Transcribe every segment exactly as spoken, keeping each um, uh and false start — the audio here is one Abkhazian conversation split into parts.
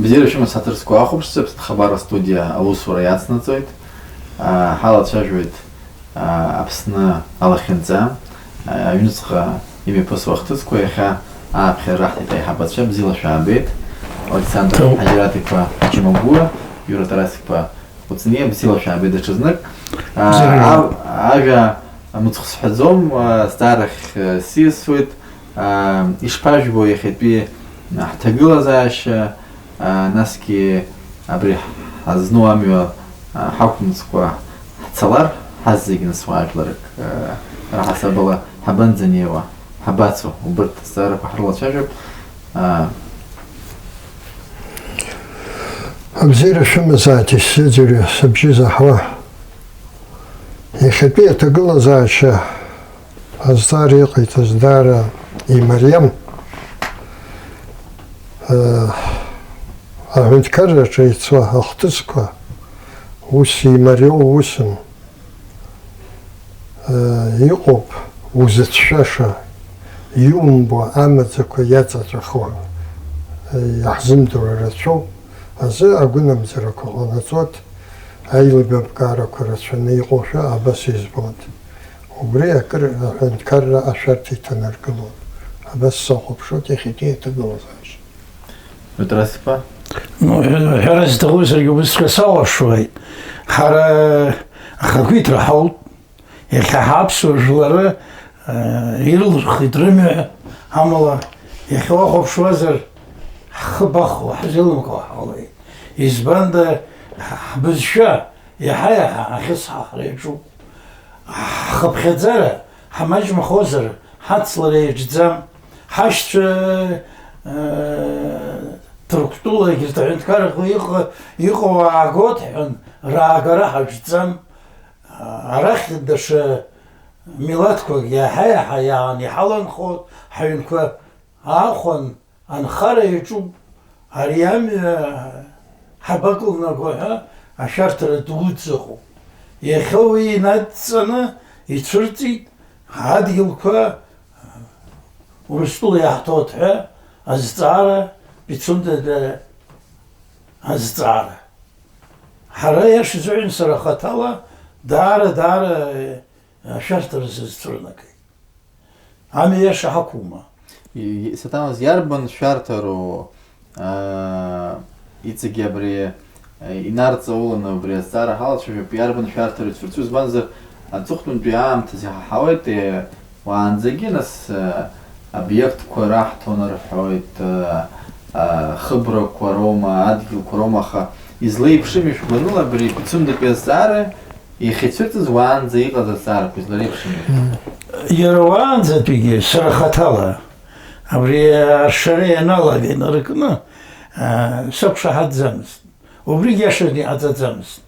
Бзиара шәымаз, ҳаҭыр зқәу ахәаԥшцәа, Аԥсны Хабар астудиа аусура иацнаҵоит. Ҳалацәажәоит Аԥсны алахьынҵа, аҩныҵҟа имҩаԥысуа ахҭысқәа. Иахьа ааԥхьара раҳҭеит аиҳабацәа, бзиала шәаабеит. Александр Ҭоуп. Ҳаџьараҭ-иԥа Ҷмагәуа, Иура Тарас-иԥа Уцниа, бзиала шәаабеит даҽазнык. Бзиара. Ав-, ажәа мыцхә сҳәаӡом, азҵаарахь сиасуеит. Ишԥажәбо иахьатәи ҳҭагылазаашьа, насгьы абри ҳазну амҩа ҳақәымҵкәа ҳцалар, ҳазегь нас уаажәларак раҳасабала ҳабанӡанеиуа, ҳабацо, убарҭ азҵаарақәа ҳрылацәажәап. Абзиара шәымазааит, исзыӡырҩы, сыбжьы заҳуа. Иахьатәи аҭагылазаашьа азҵаара иҟаиҵаз даара имариам. Аҳәынҭқарраҿы ицо ахҭысқәа ус имариоу усым. Иҟоуп узыцәшәаша, иумбо амаӡақәа иаҵаҵәахуа, иаҳзымдыруа рацәоуп азы агәынамӡарақәа ҟанаҵоит, аилибамкаарақәа рацәаны иҟоушәа абас избоит. Убри акыр аҳәынҭқарра ашәарҭа иҭанаргылон. Абас сахәаԥшуеит иахьатәи аҭагылазаашьа. Утрасиԥа? Ну, ҳәа-, ҳәара зҭаху саргьы убысҵәҟьа салашоит. Ҳара ахақәиҭра ҳауп. Иахьа ҳаԥсуа жәлары, э, ирылырхит рымҩа, амала иахьа уахәаԥшуазар, ҳхы бахуа, ҳзеилымкаауа ҳҟалеит. Избанда, ҳ-, ҳбызшәа иаҳа-иаҳа ахьысҳахара иаҿуп. Ҳхыԥхьаӡара, ҳмаҷмахозар, ҳацлара иаҿӡам. Ҳашьцәа, э, Ҭырқәтәыла егьырҭ аҳәынҭқаррақәа иҟа-, иҟоу аагоит ҳҳәан, раагара ҳаҿӡам. Арахь даҽа милаҭқәак иаҳа-иаҳа иаан иҳаланхоит, ҳаҩнқәа аахәан анхара иаҿуп, ари амҩа ҳабакылнаго ҳәа ашәарҭара дуӡӡахоуп. Иахьа уи инадҵаны ицәырҵит, ҳадгьылқәа Урыстәыла иаҳҭоит ҳәа азҵаара, Пицундатәи азҵаара. Ҳара, иашазыҳәан, сара хаҭала даара, даара ашәарҭара сызцәырнагеит. Амҩа иаша ҳақәума? И-, и-, саҭамыз, иарбан шәарҭароу, аа, иҵегьы абри, э, инарҵауланы убри азҵаара ҳалацәажәап, иарбан шәарҭароу ицәырҵуеи? Избанзар, аҵыхәтәантәи аамҭазы иҳаҳауеит, э, уаанӡагьы, нас, э, обиектқәа раҳҭон рҳәоит, э, э, хыбрақәа роума, адгьылқәа роума, аха излеиԥшыми шәгәаныла абри Пицундатәи азҵаара? Иахьацәырҵыз уаанӡа иҟаз азҵаарақәа излареиԥшыми? Иара уаанӡатәигьы сара хаҭала, абри ашара ианалага инаркны, аа, сақәшаҳаҭӡамызт. Убригь иашаны иҟаҵаӡамызт.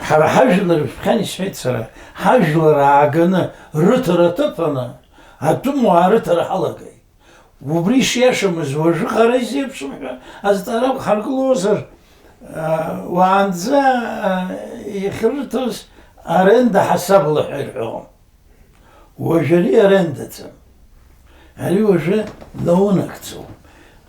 Ҳара ҳажәлар, жәбхьан исҳәеит сара, ҳажәлар ааганы рыҭара аҭыԥаны атәымуаа рыҭара ҳалагеит. Убри шиашамыз уажәы хара изеиԥшым ҳәа азҵаара ҳаргылозар, уаанӡа иахьрырҭоз аренда ҳасабла ҳәа ирҳәон. Уажә ари арендаӡам. Ари уажәы наунагӡоуп.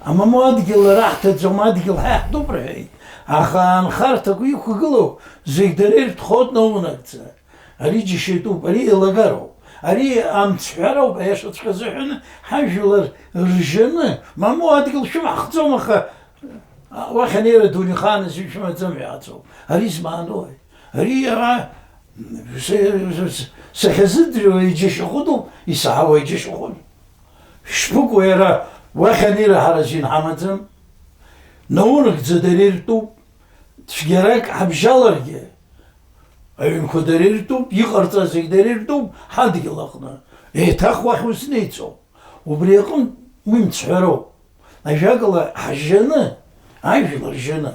Амамоу адгьыл раҳҭаӡом, адгьыл ҳа иаҳтәуп рҳәеит. Аха анхарҭақәа иқәгылоу зегь дара иртәхоит наунагӡа. Ари џьашьатәуп, ари еилагароуп, ари амцҳәароуп, аиашаҵәҟьа азыҳәан ҳажәлар ржьаны, мамоу адгьыл шәымаҳхӡом, аха уахь анеира дунеихааназы ишәымаӡам ҳәа иҟаҵоуп. Ари змаанои? Ари иара с-, с-, сахьазыӡырҩуа иџьашьахәыдоуп, исаҳауа иџьашьахәын. Шԥыкәу иара, уахь анеира ҳара азин ҳамаӡам. Наунагӡа дара иртәуп, цәгьарак ҳабжьаларгьы, аҩнқәа дара иртәуп, иҟарҵаз зегь дара иртәуп ҳадгьыл аҟны. Еиҭах уахь узнеиҵом. Убри аҟынтә уи мцҳәароуп. Ажәакала, ҳжьаны, ажәлар ржьаны,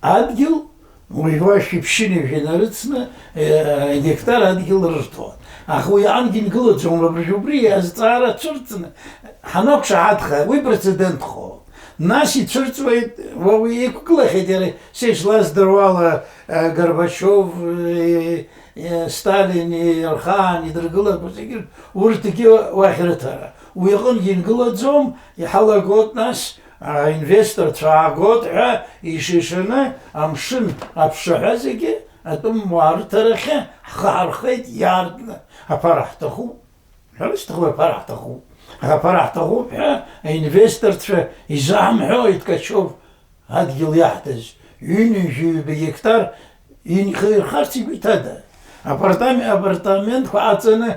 адгьыл, уажә уа шәиԥшьыни жәа инарыцны, э, гектар адгьыл рырҭон. Аха уи аҟынгьы ингылаӡом, абыржә убри азҵаара цәырҵны ҳанақәшаҳаҭха, уи прецедентхоуп. Нас ицәырҵуеит, уа уи иқәгылахьеит иара, са ишылаздыруа ала, э, Горбачиов, э, э, Сталин, Ерхан идыргылақәо зегьы, урҭгьы уахь рыҭара. Уи аҟынгьы ингылаӡом, иҳалагоит нас, Аинвесторцәа аагоит ҳәа ишишаны амшын аԥшаҳәа зегьы атәымуаа рыҭарахьы ҳхы ҳархеит иаартны. Аԥара ҳҭахуп. Ҳәара сҭахуп, аԥара ҳҭахуп. Аха аԥара ҳҭахуп ҳәа аинвесторцәа изаҳамҳәои Ткачев адгьыл иаҳҭаз ҩынҩажәи ҩба гектар инхаирхарц игәы иҭада? Апартам-, апартаментқәа аҵаны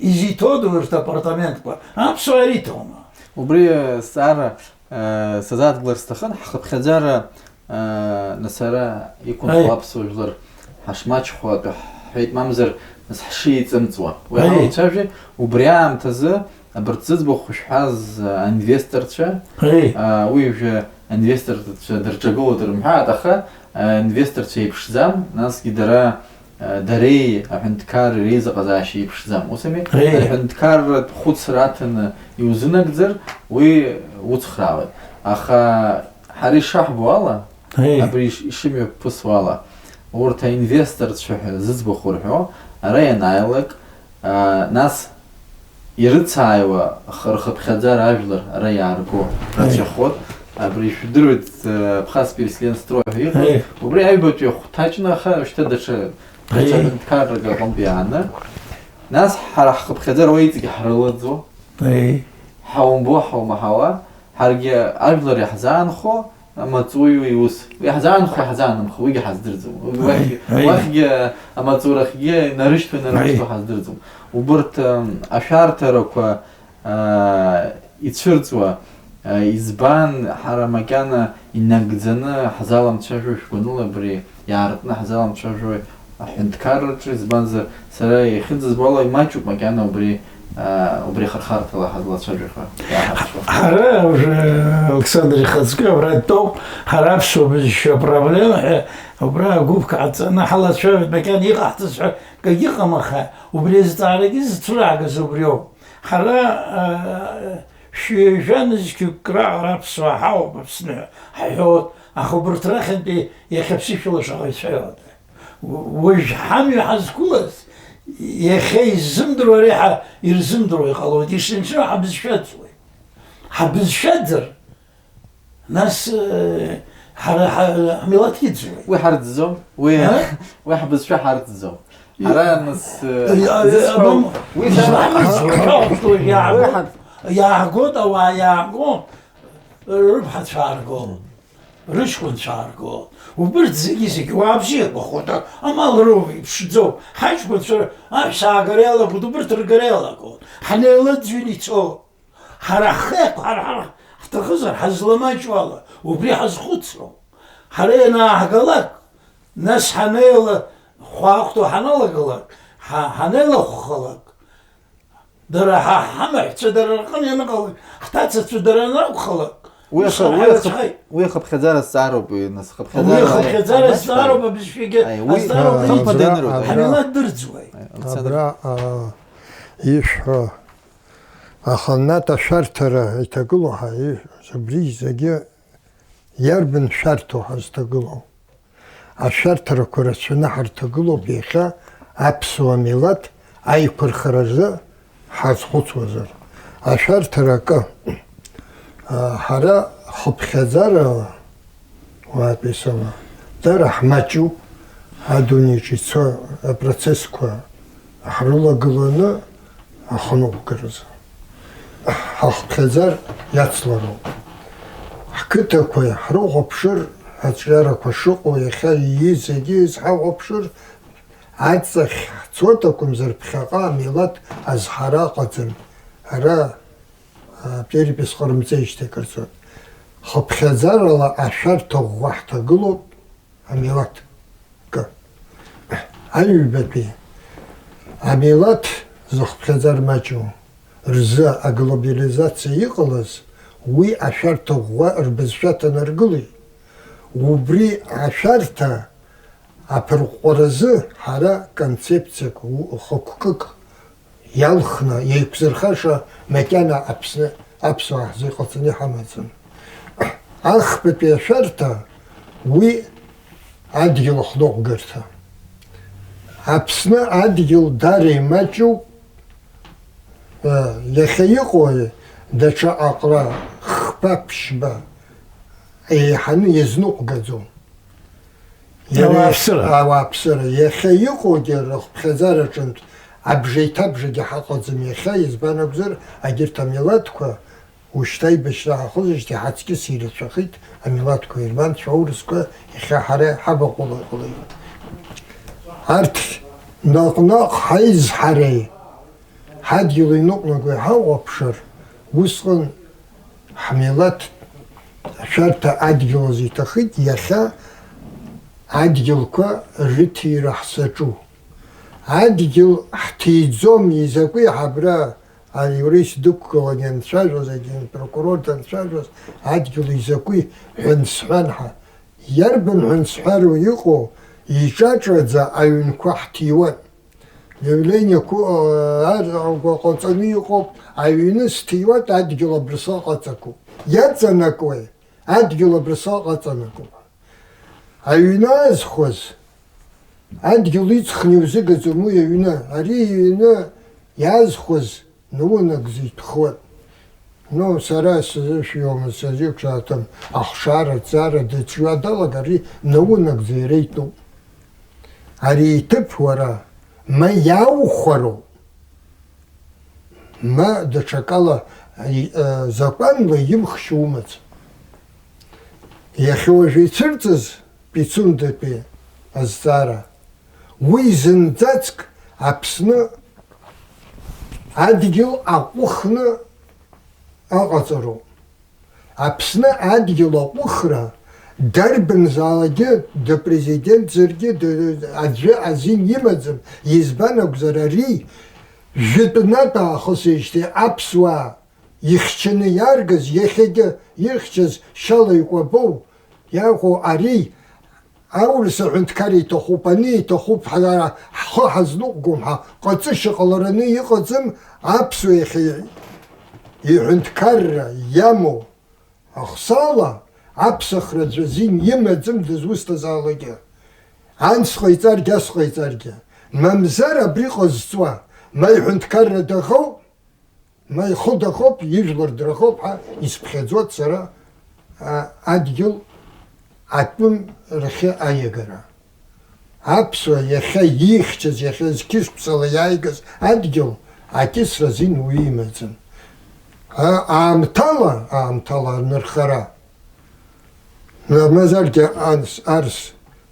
изиҭодоу урҭ апартаментқәа? Аԥсуаа ириҭома? Убри, э, сҵаара, э, сазааҭгылар сҭахын, ҳхыԥхьаӡара, э, нас ара иқәынхо Аи. аԥсуа жәлар ҳашмаҷхо атәы ҳҳәеит, мамзар, нас ҳшиеиҵымҵуа. Уи Аи. ҳалацәажәеит, убри аамҭазы абарҭ зыӡбахә шәҳәаз, э, аинвесторцәа, Аи. э, уи уажәы аинвесторцәа дырҿагылоит рымҳәааит, аха, э, аинвесторцәа еиԥшӡам, насгьы дара Дареи аҳәынҭқарреи реизыҟазаашьа еиԥшӡам, ус ами? Еи. Аҳәынҭқарратә хәыцра аҭаны иузынагӡар, уи уцхраауеит. Аха ҳара ишаҳбо ала, Еи. абри иш-, ишымҩаԥысуа ала, урҭ аинвесторцәа ҳәа зыӡбахә рҳәо, ара ианааилак, аа, нас ирыцааиуа х-, рхыԥхьаӡара ажәлар ара иаарго Еи. рацәахоит. Абри шәдыруеит, э, Абхаз Переселенстрой ҳәа иҟоу. Еи. Убри аҩбатәи ахәҭаҷны, аха шьҭа даҽа, даҽа Еи. ҳәынҭқаррак аҟынтә иааны. Нас ҳара ҳхыԥхьаӡара уа иҵегьы ҳрылаӡуа. Еи. Ҳаумбо, ҳаумаҳауа. Ҳаргьы ажәлар иаҳзаанхо, амаҵуҩы иус. Иаҳзаанхо, иаҳзаанымхо, уигьы ҳаздырӡом. Уигьы Аи, уахьгьы, аи. уахьгьы амаҵурахьгьы инарышьҭуа, инарышьҭуа Аи. ҳаздырӡом. Убырҭ, ам, ашәарҭарақәа, аа, ицәырҵуа, аа, избан, ҳара макьана инагӡаны ҳзаламцәажәо, шәгәаныла абри иаартны ҳзаламцәажәо аҳәынҭқарраҿы, избанзар, сара иахьынӡазбо ала, имаҷуп макьана убри, аа, убри ахырхарҭала ҳазлацәажәаха, иааҳарԥшуа. Ҳара уже, Алықьсандр ихаҵкы абра дтәоуп, ҳара аԥсуа бызшәа апроблема ҳәа убра агәыԥ ҟаҵаны ҳалацәажәоит, макьана иҟаҳҵаз ҳәа акгьы ыҟам, аха убри азҵаарагьы зцәыраагаз убриоуп. Ҳара, аа, шәҩажәа нызқьҩык раҟара аԥсуаа ҳауп Аԥсны ҳәа ҳҳәоит, аха убарҭ рахьынтәи иахьа ԥсышәала шаҟаҩ цәаҩада? Уажә ҳамҩа ҳазқәылаз, иахьа иззымдыруа реиҳа ирзымдыруа иҟалоит, ишынцәоу ҳабызшәаӡуеит. Ҳабызшәаӡыр, нас, э, ҳара ҳа-, ҳмилаҭ иӡуеит. Уи ҳарӡӡом, уи, А? уи ҳбызшәа ҳарӡӡом. Ара нас, э, Э, э, зысҳәо, абам-, уи исҳәо, сара исҳәо, уи иаагоит, ҳа- иаагоит, ауаа иаагон, рыԥҳацәа ааргон, рыҷкәынцәа ааргон. Убырҭ зегьы-зегьы уаа бзиақәа хәыда, амал роуп, иԥшӡоуп. Ҳаҷкәынцәа аҳәса аагара иалагоит, убырҭ ргара иалагоит. Ҳнеилаӡҩаны ицоит. Ҳара ҳхы еиқәҳарҳар ҳҭахызар, ҳазламаҷу ала, убри ҳазхәыцроуп. Ҳара ианааҳгалак, нас ҳанеила, хәаахәҭоу ҳаналагалак, ҳа-, ҳанеилахәхалак, дара ҳа-, ҳамаҳәцәа дара рҟны ианыҟалак, ҳҭацацәа дара анракәхалак, Уи ус ахы-, уи ахы-, ҳарацәахеит. Уи ахыԥхьаӡара зҵаароуп, уи, нас, хыԥхьаӡара Уи ахыԥхьаӡара аимаҷ зҵаароуп, ҳәа. Абызшәагьы Аи, уи азҵаароуп, хымԥада абра, инарыгӡоит. абра, Ҳамилаҭ дырӡуеит. Аи, Александр. Абра, а, ишәҳәо, аханатә ашәарҭара иҭагылоу ҳа-, и-, убри зегьы иарбан шәарҭоу ҳазҭагылоу? Ашәарҭарақәа рацәаны ҳарҭагылоуп иахьа аԥсуа милаҭ аиқәырхаразы ҳазхәыцуазар. Ашәарҭара акы, а, ҳара хыԥхьаӡарала, уаатәеи сыла, дара ҳмаҷуп, адунеиҿы ицо апроцессқәа ҳрылагыланы ахныҟәгаразы. Ҳахыԥхьаӡар иацлароуп. Ҳқыҭақәа ҳрыхәаԥшыр, аҿиарақәа шыҟоу иахьа ииз зегьы изҳахәаԥшыр, аҵахь ҳцоит акәымзар, ԥхьаҟа амилаҭ азҳара ыҟаӡам. Ара, а, перепись ҟарымҵеижьҭеи акыр ҵуеит. Хыԥхьаӡарала ашәарҭа ӷәӷәа ҳҭагылоуп. Амилаҭ кы. Аҩбатәи амилаҭ зыхԥхьаӡара маҷу рзы аглобализациа иҟалаз, уи ашәарҭа ӷәӷәа рбызшәа ҭанаргылеит. Убри ашәарҭа аԥырҟәҟәаразы ҳара концепциак, у-, хықәкык иалхны, иеиқәзырхаша макьана Аԥсны аԥсуаа ҳзы иҟаҵаны иҳамаӡам. Ахԥатәи ашәарҭа, уи адгьыл ахныҟәгарҭа. Аԥсны адгьыл дара имаҷуп, э, иахьа иҟоу даҽа аҟра хԥа-ԥшьба еиҳаны иазныҟәгаӡом. Иара ауааԥсыра. Ауааԥсыра. Иахьа иҟоугьы рыхыԥхьаӡараҿынтә абжеиҭабжагьы ҳаҟаӡам иахьа, избан акәзар, агьырҭ амилаҭқәа ушьҭа аибашьра ҳахозижьҭеи ҳаҵкьыс ирацәахеит, амилаҭқәа ирманцәа аурысқәа иахьа ҳара ҳабаҟоуп иҟалеит. Арҭ наҟ-наҟ ҳаизҳареи ҳадгьыл иныҟәнагои ҳахәаԥшыр, усҟан ҳмилаҭ ашәарҭа адгьыл азы иҭахеит, иахьа адгьылқәа рыҭира ҳзаҿу. Адгьыл ҳҭиӡом, изакәи ҳабра аиурист дықәгылан ианцәажәоз, агенпрокурор данцәажәоз, адгьыл изакәи ҳәа ансҳәан ҳа, иарбан ҳәа ансҳәароу иҟоу, иҿаҿаӡа аҩнқәа ҳҭиуан. Заявлениақәа, э, ар-, ҟаҵаны иҟоуп, аҩны сҭиуеит, адгьыл абырсҟак ҟаҵақәоуп. Иаҵанакуеи? Адгьыл абырсҟак ҟаҵанакуп. Аҩны аазхәаз, адгьыл иҵхны иузыгаӡом уи аҩны. Ари иҩны иаазхәаз наунагӡа итәхуан. Ну, сара сзышәиуамызт, сазиқәшаҳаҭым, ахшара, аҭҵаара дыцәшәа далагар, ари наунагӡа иара итәуп. Ари иҭыԥ уара ма иааухәароуп, ма даҽакала, и-, э, закәанла имхшьо умаӡам. Иахьа уажәы ицәырҵыз Пицундатәи азҵаара, уи зынӡаск Аԥсны адгьыл аҟәыхны аҟаҵароуп. Аԥсны адгьыл аҟәыхра дарбанзаалакгьы, дыпрезидентзаргьы, ды-, аӡәы азин имаӡам, избан акәзар, ари жәытәнатә аахысижьҭеи аԥсуаа ихьчаны иааргаз, иахьагьы ирхьчаз шьала икәабоу иаҟоу ари аурыс аҳәынҭқар иҭахуп, ани иҭахуп, ҳара ҳхы ҳазныҟәгом ҳәа ҟаҵышьа ҟалараны иҟаӡам, аԥсуа иахьа иҳәынҭқарра иамоу ахсаала аԥсахра аӡә азин имаӡам дызусҭазаалакгьы. Анс ҟаиҵаргьы, ас ҟаиҵаргьы, мамзар абри ҟазҵуа, ма иҳәынҭқарра даӷоуп, ма ихы дахоуп, ижәлар драхоуп ҳәа исԥхьаӡоит сара, а, адгьыл атәым рахьы аиагара. Аԥсуа иахьа ихьчаз, иахьа зқьышықәсала иааигаз адгьыл акьысра азин уаҩы имаӡам. А, аамҭала, аамҭала анырхара. Мамзаргьы анс, арс,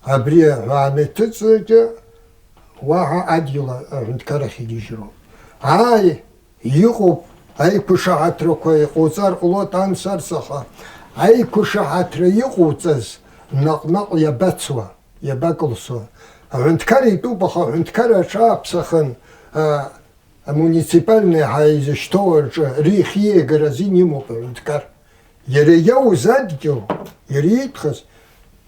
абри аҳәааны иҭыҵзаргьы, уаҳа адгьыл аҳәынҭқарахь игьежьроуп. Ааи, иҟоуп, аиқәышаҳаҭрақәа иҟауҵар ҟалоит анс-арс, аха аиқәышаҳаҭра иҟауҵаз наҟ-наҟ иабацуа, иабакылсуа? Аҳәынҭқар итәуп, аха аҳәынҭқар аҽааԥсахын, а, амуниципальный ҳәа изышьҭоу рҿы рихиеигара азин имоуп аҳәынҭқар. Иара иоуз адгьыл, иара иитәхыз,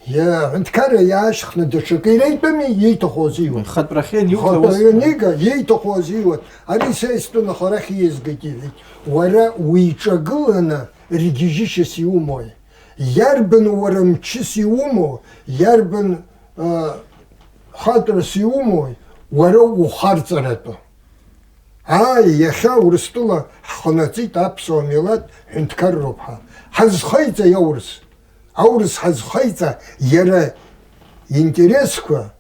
иа-, аҳәынҭқарра иаашьхны даҽакы иреитәами, ииҭаху азиуеит. Ихатәрахьы ианиуҭа ус. Ихатәрахьы ианига, ииҭаху азиуеит. Ари са истәын, аха арахь ииазгеит, иҳәеит. Уара уиҿагыланы ргьежьышьас иумои? Иарбан уара мчыс иумоу? Иарбан, а, хатәрас иумои? Уара ухарҵаратәы. Ааи, иахьа Урыстәыла ҳҟанаҵеит аԥсуа милаҭ ҳәынҭқарроуп ҳәа. Ҳазхеиҵа аурыс. Аурыс ҳазхеиҵа иара интересқәа,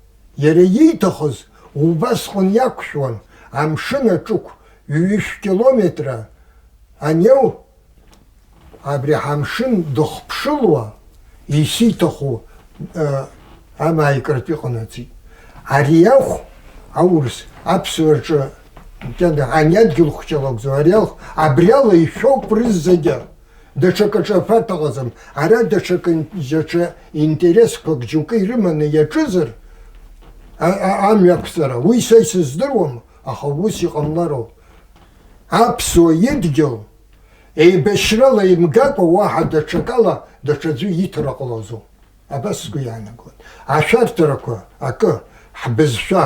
иара ииҭахыз убасҟан иақәшәон, амшын аҿықә ҩышә километра анеу, абри ҳамшын дыхԥшылуа, исиҭаху, э, амааикратә иҟанаҵеит. Ари ахә, аурыс, аԥсуа рҿы, ани адгьыл хәҷы лакәӡам, ари ахә, абри ала ишәоуп рызегьы, даҽакаҿы афарҭ ыҟаӡам. Ара даҽакы, даҽа интересқәак џьоукы ирыманы иаҿызар, а, а, амҩа ақәҵара, уи са исыздыруам, аха ус иҟамлароуп. Аԥсуа идгьыл, еибашьрала имгакәа, уаҳа даҽакала даҽаӡәы иҭара ҟалаӡом. Абас сгәы иаанагоит. Ашәарҭарақәа акы, ҳбызшәа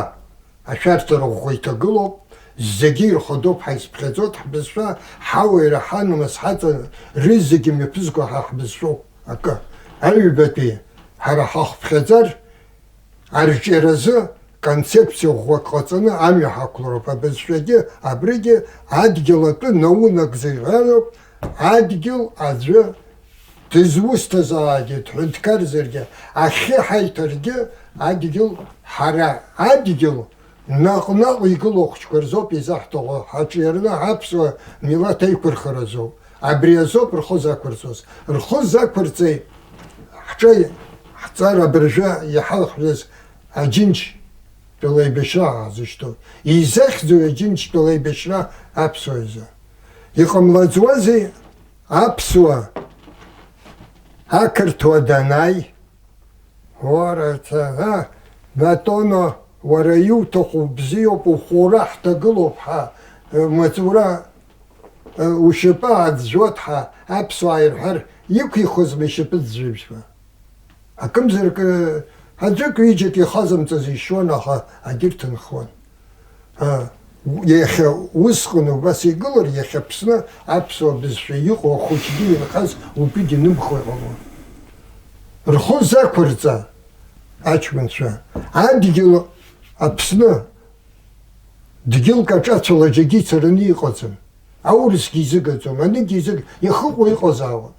ашәарҭара ӷәӷәа иҭагылоуп, зегьы ирхадоуп, ҳаизԥхьаӡоит, ҳбызшәа ҳауаҩра ҳанамыс ҳаҵа рызегьы мҩаԥызго ҳа ҳбызшәоуп. Акы, аҩбатәи ҳара ҳахԥхьаӡар, арҿиаразы концепциа ӷәӷәак ҟаҵаны амҩа ҳақәлароуп. Абызшәагьы абригьы адгьыл атәы наунагӡа иҳәароуп, адгьыл аӡәы дызусҭазаалакгьы, дҳәынҭқарзаргьы, ахьы ҳаиҭаргьы, адгьыл ҳара, адгьыл наҟ-наҟ игылоу ахәыҷқәа рзоуп изаҳҭаху, ҳаҿиараны ҳаԥсуа милаҭ аиқәырхаразоуп. Абри азоуп рхы зақәырҵоз. Рхы зақәырҵеит ҳҿы ҳҵара абыржәы иҳалхҩаз Аџьынџьтәыла еибашьра ҳзышьҭоу. Изахьӡу Аџьынџьтәыла еибашьра аԥсуа изы? Иҟамлаӡуазеи аԥсуа ақырҭуа данааи? Уара, ца, а, Батоно, уара иуҭаху бзиоуп, ухәура ҳҭагылоуп ҳа, э, маҵура, э, ушьапы ааӡәӡәоит ҳа, аԥсуаа ирҳәар, иқәихуазма ишьапы ӡәӡәабжьқәа? Акымзарак, э, аӡәык ҩыџьак ихазымҵаз ишьуан, аха агьырҭ нхуан. А, иахьа усҟан убас игылар, иахьа Аԥсны аԥсуа бызшәа иҟоу ахәыҷгьы инхаз утәы динымхо иҟалон. Рхы зақәырҵа, аҷкәынцәа, адгьыл Аԥсны дгьылк аҿацәала џьагьы ицараны иҟаӡам. Аурысгьы изыгаӡом, анигьы изыг-, иахыҟоу иҟазаауан.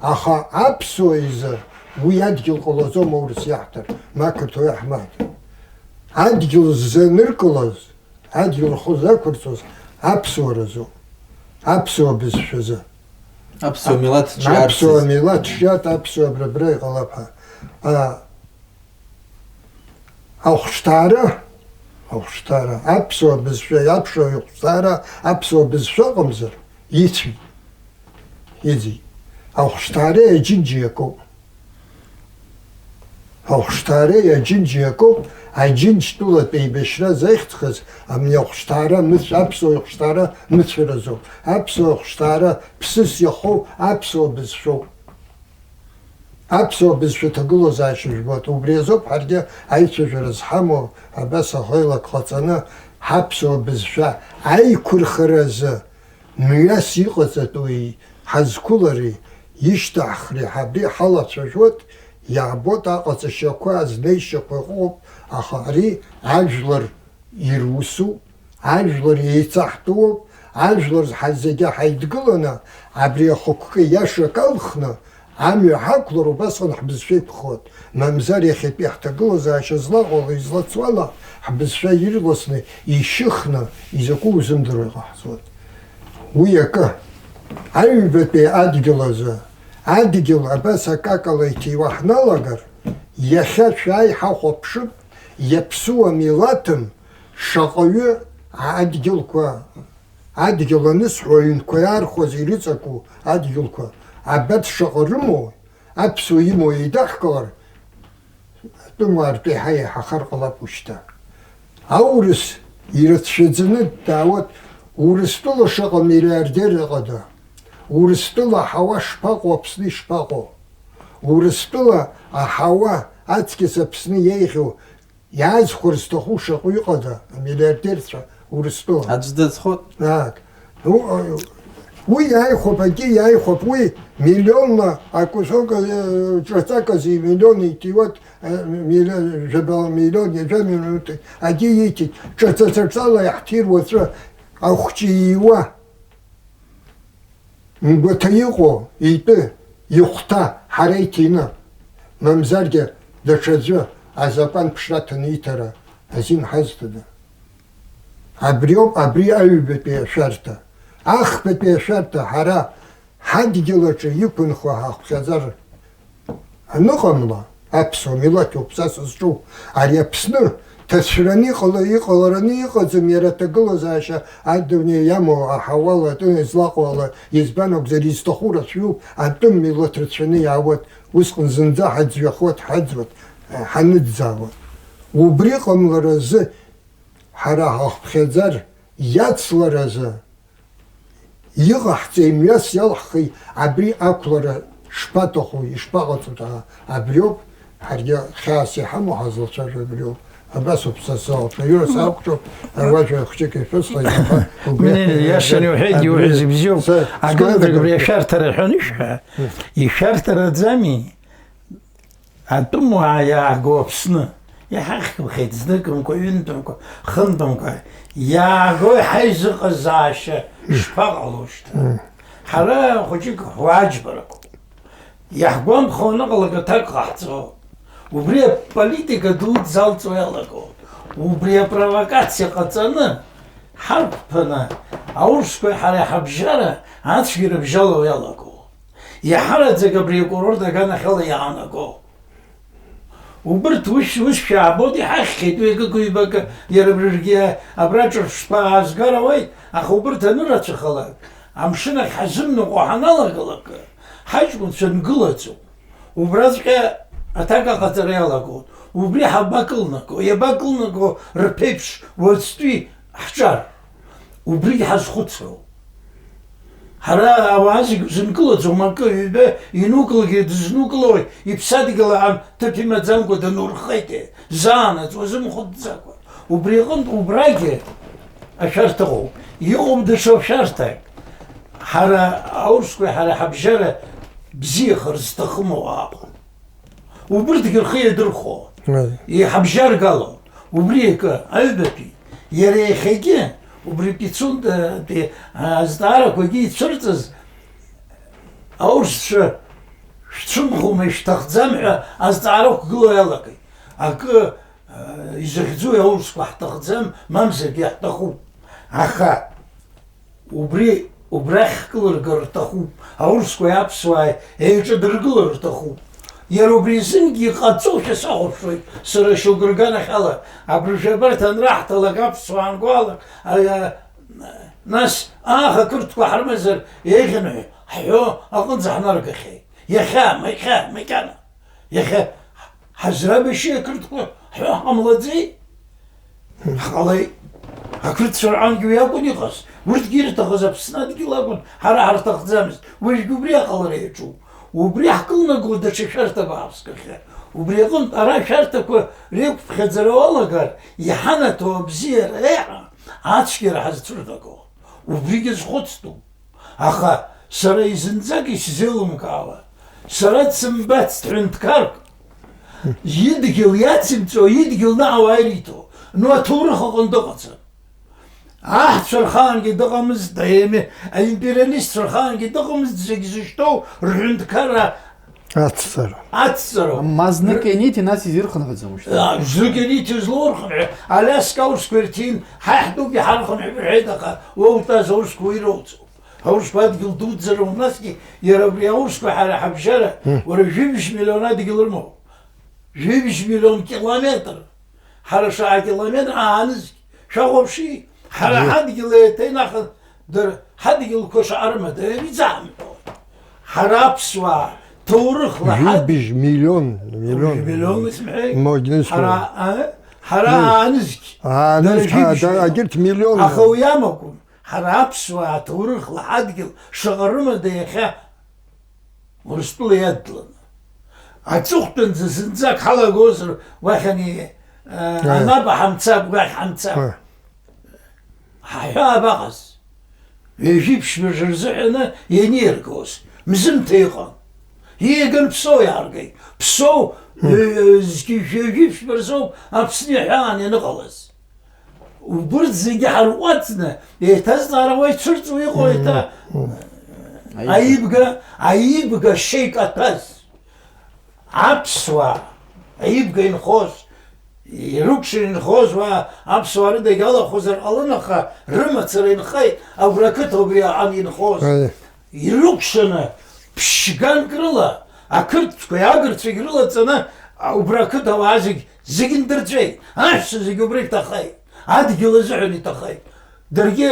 Аха аԥсуа изы уи адгьыл ҟалаӡом аурыс иаҳҭар, ма ақырҭуа иаҳмаҳҭар. Адгьыл ззаныркылаз, адгьыл рхы зақәырҵоз аԥсуаразоуп, аԥсуа бызшәазы. Аԥсуа милаҭ ҿиарц аԥсуа азы. Милаҭ ҿиарц, аԥсуа абра-абра иҟалап ҳәа. А, ахәшҭаара, ахәшҭаара, аԥсуа бызшәа иаԥшуа ихәшҭаара, аԥсуа бызшәа ыҟамзар, ицәеит, иӡит. Ахәшҭаареи аџьынџьи акоуп. Ахәшҭаареи аџьынџьи акоуп, аџьынџьтәылатә еибашьра захьӡхаз, ами ахәшҭаара мыцә-, аԥсуа ихәшҭаара мыцәаразоуп. Аԥсуа ихәшҭаара ԥсыс иахоу аԥсуа бызшәоуп. Аԥсуа бызшәа ҭагылазаашьа жәбоит. Убри азоуп ҳаргьы аицәажәара зҳамоу, абас аӷеилак ҟаҵаны, ҳаԥсуа бызшәа аиқәырхаразы мҩас иҟаҵатәуи ҳазқәылари ишьҭаҳхри ҳабри ҳалацәажәоит, иаабоит аҟаҵашьақәа, азнеишьақәа ыҟоуп, аха ари ажәлар ирусуп, ажәлар еицаҳтәуп, ажәлар ҳа-, зегьы ҳаидгыланы, абри ахықәкы иашак алхны, амҩа ҳақәлар, убасҟан ҳбызшәа иԥхоит. Мамзар иахьатәи ҳҭагылазаашьа злаҟало, излацу ала, ҳбызшәа ирласны, ишьыхны, изакәу узымдыруа иҟаҳҵоит. Уи акы, аҩбатәи адгьыл азы, адгьыл абас акакала иҭиуа ҳналагар, иахьа шәааи ҳахәаԥшып, иаԥсуа милаҭым, шаҟаҩы адгьылқәа, адгьыл анысҳәо, аҩнқәа иаархәаз ирыҵаку адгьылқәа, абарҭ шаҟа рымоу, аԥсуа имоу еидаҳкылар, атәымуаа ртәы еиҳа еиҳахар ҟалап ушьҭа. Аурыс ирацәаӡаны даауеит, Урыстәыла шаҟа миллиардер ыҟада? Урыстәыла аҳауа шԥаҟоу, Аԥсны ишԥаҟоу? Урыстәыла аҳауа аҵкьыс Аԥсны иеиӷьу иаазхәар зҭаху шаҟаҩы ыҟада, амиллиардерцәа Урыстәыла? Аӡә дазхоит. Ак. У-, уи иааихәап, акгьы иааихәап, уи миллионла акусок, э, ҿаҵаказы миллион иҭиуеит, э, миллион, жәаба миллион, ҩажәа миллион акгьы ииҭеит. Ҿаҵа-ҿаҵала иаҳҭир уаҵәы ахәҷы ииуа. Мгәаҭа иҟоу итәы, ихәҭа ҳара иҭины, мамзаргьы даҽаӡәы азакәан ԥшра аҭаны иҭара азин ҳазҭада? Абриоуп, абри аҩбатәи ашәарҭа. Ахԥатәи ашәарҭа ҳара ҳадгьыл аҿы иқәынхо ҳахәшьаӡар. Аныҟамла, аԥсуа милаҭ иоуп са сызҿу, ари Аԥсны ҭацәраны иҟала-, иҟалараны иҟаӡам иара аҭагылазаашьа адунеи иамоу аҳауала атәы излаҟоу ала, избан акәзар, изҭаху рацәаҩуп, атәым милаҭ рацәаны иаауеит, усҟан зынӡа ҳаӡҩахоит, ҳаӡуеит, ҳаныӡӡаауеит. Убри ҟамларазы ҳара ҳахԥхьаӡар, иацларазы, иҟаҳҵеи, мҩас иалаҳхи, абри ақәлара шԥаҭаху, ишԥаҟаҵо ҳәа, абриоуп, ҳаргьы хьаас иҳамоу ҳазлацәажәо абриоуп. Абас ауп са сзалацәажәо, сақәҿоуп, ауаажәа хәҷык ишәысҳәоит, аха убри, Нел, иашаны иуҳәеит, абри, иуҳәаз ибзиоуп. Са Акырӡагьы сгәаанагоит. Убри ашәарҭара ҳәа анышәҳәа, ишәарҭараӡами? Атәымуаа иааго Аԥсны, иҳахьымхеит зныкымкәа, ҩынтәымкәа, хынтәымкәа, иаагои ҳаизыҟазаашьа шԥаҟало шьҭа? Мм. Ҳара хәыҷык ҳуааџьбарақәоуп. Иаҳгәамԥхо аныҟалак аҭак ҟаҳҵо, убри аполитика ду залҵуа иалаго, убри апровокациа ҟаҵаны, ҳарқәԥаны, аурысқәеи ҳареи ҳабжьара ацәгьара бжьалоу иалаго, иаҳараӡак абри акурорт аганахьала иаанаго. Убырҭ ус, ус шәаабоит, иҳахьхьеит уи акык-ҩбак, иара абрыргьы абра ҿырԥштәқәа аазгар ауеит, аха убырҭ анырацәахалак, амшын ахь ҳазымныҟәо ҳаналагалак, ҳаҷкәынцәа нгылаӡом. Убраҵәҟьа аҭак аҟаҵара иалагоит. Убри ҳабакылнаго, иабакылнаго рԥеиԥш уаҵәтәи ҳҿар? Убригь ҳазхәыцроуп. Ҳара ауаа зегь узынкылаӡом, акы, ҩба инукылгьы дызнукылои, иԥсадгьыл аан ҭыԥ имаӡамкәа данурхеитеи, заанаҵ уазымхәыцӡакәа. Убри аҟынтә убрагьы ашәарҭа ыҟоуп. Иҟоуп даҽа шәарҭак. Ҳара аурысқәеи ҳара ҳабжьара бзиахар зҭахым ауаа ыҟоуп. Убырҭгьы рхы иадырхәо, Аи. Иҳабжьаргало, убри акы, аҩбатәи, иара иахьагьы, убри Пицундатәи азҵаарақәагьы ицәырҵыз, аурысцәа шәцәымӷума, ишәҭахӡам ҳәа азҵаара ықәгылоу иалагеит. Акы, а, изыхьӡу аурысқәа ҳҭахӡам, мамзаргьы ҳҭахуп. Аха Убри, убрахь ҳкылыргар рҭахуп, аурысқәеи аԥсуааи еиҿадыргылар рҭахуп. Иара убри азынгьы иҟаҵоушәа сахәаԥшуеит сара шьоукы рганахьала, абыржәы абарҭ анраҳҭалак, аԥсуаа ангәаалак, а, а, нас, аах, ақырҭқәа ҳрымазар еиӷьын ҳәа ҳҳәо аҟынӡа ҳнаргахьеит. Иахьа, иахьа, макьана. Иахьа ҳазрабашьи ақырҭқәа ҳәа ҳҟамлаӡеи? Ҳҟалеит. Ақырҭцәа рҟынгьы уи акәын иҟаз. Урҭгьы ирҭахыз Аԥсны адгьыл акәын, ҳара ҳарҭахӡамызт. Уажәгьы убри аҟалара иаҿуп. Убри ҳкылнаго даҽа шәарҭа бааԥск ахьы. Убри аҟынтә ара ашәарҭақәа реиқәԥхьаӡара уалагар, иҳанаҭо абзиара еиҳа ацәгьара ҳазцәырнаго. Убригьы зхәыцтәуп. Аха сара изынӡак исзеилымкаауа, сара дсымбацт ҳәынҭқарк, идгьыл иацимҵо, идгьыл наҟ ауаа ириҭо, ну, аҭоурых аҟны дыҟаӡам. Аҳцәа рхаангьы дыҟамызт, аеми-, аимпериалистцәа рхаангьы дыҟамызт, зегь зышьҭоу рҳәынҭқарра Ацҵара. Ацҵара. Ма знык ианиҭи, нас изирхынҳәӡом шьҭа. А, знык ианиҭи злоурхынҳәы, Алиаска аурысқәа ирҭин, ҳа иаҳтәугьы ҳархынҳәып рҳәеит, аха уа утәаз аурысқәа уа ироуӡом. Аурысқәа адгьыл дуӡӡароуп, насгьы иара абри аурысқәа ҳара ҳабжьара, Мм. уара жәибжь миллион адгьыл рымоуп. Жәибжь миллион километр. Ҳара шаҟа километр аанызқь, шәахәаԥши, ҳара Бзиа. Ҳадгьыл еиҭа инахан, дара ҳадгьылқәа шаҟа рымада, иаҩӡамҳәо. Ҳара аԥсуаа, ҭоурыхла ҳад- Жәибжь миллион, миллион. Миллион исымҳәеи? Моднышко. Ҳара, а? Ҳара Миллион. Аанызқь. Аанызқь, Дара ҳа-, жәибжь да-, миллион. Егьырҭ миллион. Аха уи амакәым. Ҳара аԥсуаа ҭоурыхла ҳадгьыл шаҟа рымада иахьа Урыстәыла иадтәаланы. Аҵыхәтәанӡа зынӡак ҳалагозар, уахь ани, а, Аиа. Анаба ҳамцап, уахь ҳамцап. Аиа. Ҳаҳәаа абаҟаз? Ҩажәи ԥшьба рзыҳәаны ианиргоз, мзымҭа иҟан. Ииган Ԥсоу иааргеит. Ԥсоу, Мм. Э, зқьи жәаҩа жәиԥшьба рзоуп Аԥсны иҳәаан ианыҟалаз. Убырҭ зегьы ҳарҟәаҵны, еиҭазҵаара уа ицәырҵуа иҟоу еиҭа Мм. Аибга, аибга шеикаҭәаз. Аԥсуаа, аибга инхоз, ирыкәшаны инхоз уа аԥсуаа рыда иалахәызар ҟалон, аха рымацара инхеит, агәра ақыҭа убри аҟан инхоз. Аиа. Ирыкәшаны ԥшьганк рыла, ақырҭқәеи агырцәагь рылаҵаны, а, убра ақыҭа ауаа зегь, зегь ндырҵәеит. Аҳәса зегь убра иҭахеит. Адгьыл азыҳәан иҭахеит. Даргьы